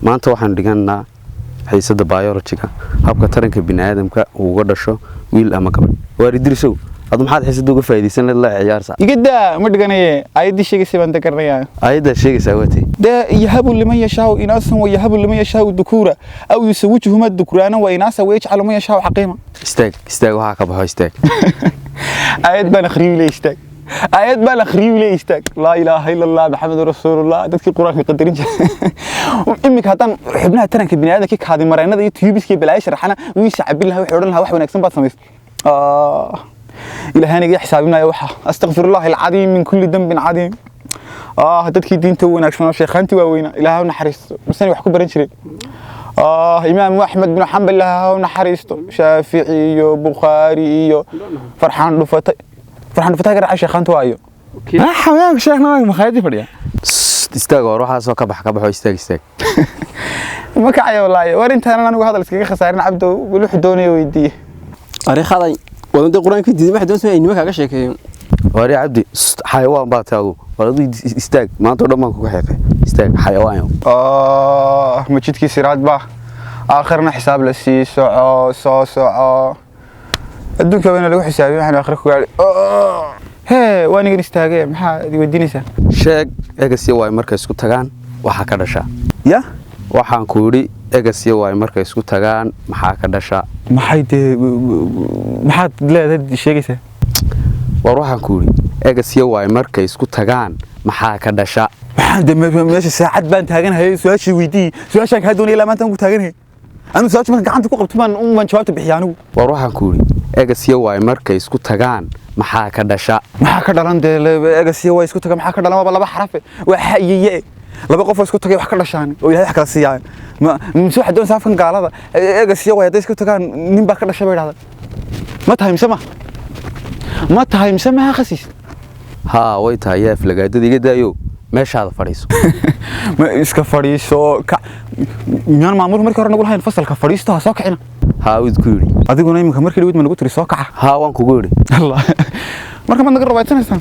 Maanta waxaanu dhiganaa xiisadda biology-ga, habka taranka bini'aadamka uu uga dhasho wiil ama gabadh. Waar Idrisow, adu maxaad xiisadda uga faa'iidaysan leed la ciyaarsa? Igadaa ma dhiganaye, ayaddii sheegaysay baan dagaranayaa. Ayaddaa sheegaysaa waatay? Dee يهب لمن يشاء إناثا ويهب لمن يشاء الذكور أو يزوجهم ذكرانا وإناثا ويجعل من يشاء عقيما. Istaag, istaag, waxaa ka baxo, istaag. Aayad baan akhriyay le, istaag. Aayad baan akhriyay le, istaag. لا إله إلا الله محمد رسول الله. Dadkii Quraanka qadarin jiray, iminka haddaan xubnaha taranka bini'aadamka, kaadi mareennada iyo tubes-ka iyo balaayo sharaxana, wiisa cabin lahaa, wuxuu odhan lahaa wax wanaagsan baad samaysay. Ilaahay iga xisaabinaya waxa. أستغفر الله العظيم من كل ذنب عظيم. Dadkii diinta u wanaagsanaa, sheekhaantii waaweynaa, Ilaahay u naxariisto, misana wax ku baran jireen. Imaam Axmed bin Xambal, Ilaahay u naxariisto, Shaafici iyo Bukhaari iyo Farxaan Dhufatay. Farxaan Dhufatay ka dhacay sheekhaanta waayo. Xayaanka sheekhna makhaayadii fadhiya. Istaag hor, waxaasoo ka bax, ka baxo, istaag, istaag. Ma kacayo wallaahi. War intaanan anigu hadal iskaga khasaarin, Cabdow weli wuxuu doonaya weydiiye. Ariikhaday wadada Quraanka diiday, waxa doonaysaa in nimanka ka sheekeeyo. Waar Cabdi, xayawaan baa tahay adu. War adu istaag, maanta oo dhan baan kuga xeeqay, istaag xayawaan. Ma jidkii siraad baa aakhirna xisaab la sii soco, soo soco, adduunka wayna lagu xisaabiyo, waxaan aakhira ku gaadhay. Hee, waa nigan istaagee, maxaa idi weydiinaysaa? Sheeg, X iyo Y markay isku tagaan waxaa ka dhashaa? Ya? Waxaan ku yidhi, X iyo Y markay isku tagaan maxaa ka dhasha? Maxay dee, maxaad leedahay, sheegaysaa? War waxaan ku yidhi, X iyo Y markay isku tagaan maxaa ka dhasha? Maxaan dee, meesha saacad baan taaganahayay, su-aashii weydii. Su-aashaan kaa doonaya ilaa maanta aan ku taaganahayay anigu. Su-aasha markaan gacanta ku qabto baan un baan jawaabta bixiya anigu. War waxaan ku yidhi, X iyo Y markay isku tagaan maxaa ka dhasha? Maxaa ka dhalan dee? X iyo Y isku taga maxaa ka dhalan? Waaba laba xarafe, waa xa iyo ye. Laba qof oo isku tagay wax ka dhashaan oo Ilaahay wax kala siiyaan ma mise? Waxaad doonaysaa afkan gaalada, X iyo Y hadday isku tagaan nin baa ka dhashay bay idhahdaan. Ma tahay mise ma ma tahay mise maha, khasiis? Haa, way tahay. Yaa aflagaadada iga daayo, meeshaada fadhiiso. Ma iska fadhiiso ka miyaan maamulku markii hore nagu lahayn fasalka fadhiisto, ha soo kicina? Haa, wid ku yidhi. Adiguna iminka markii dhawid ma nagu tiri soo kaca? Haa, waan kugu yidhi. Allah, marka maad naga rabaysanaysaan.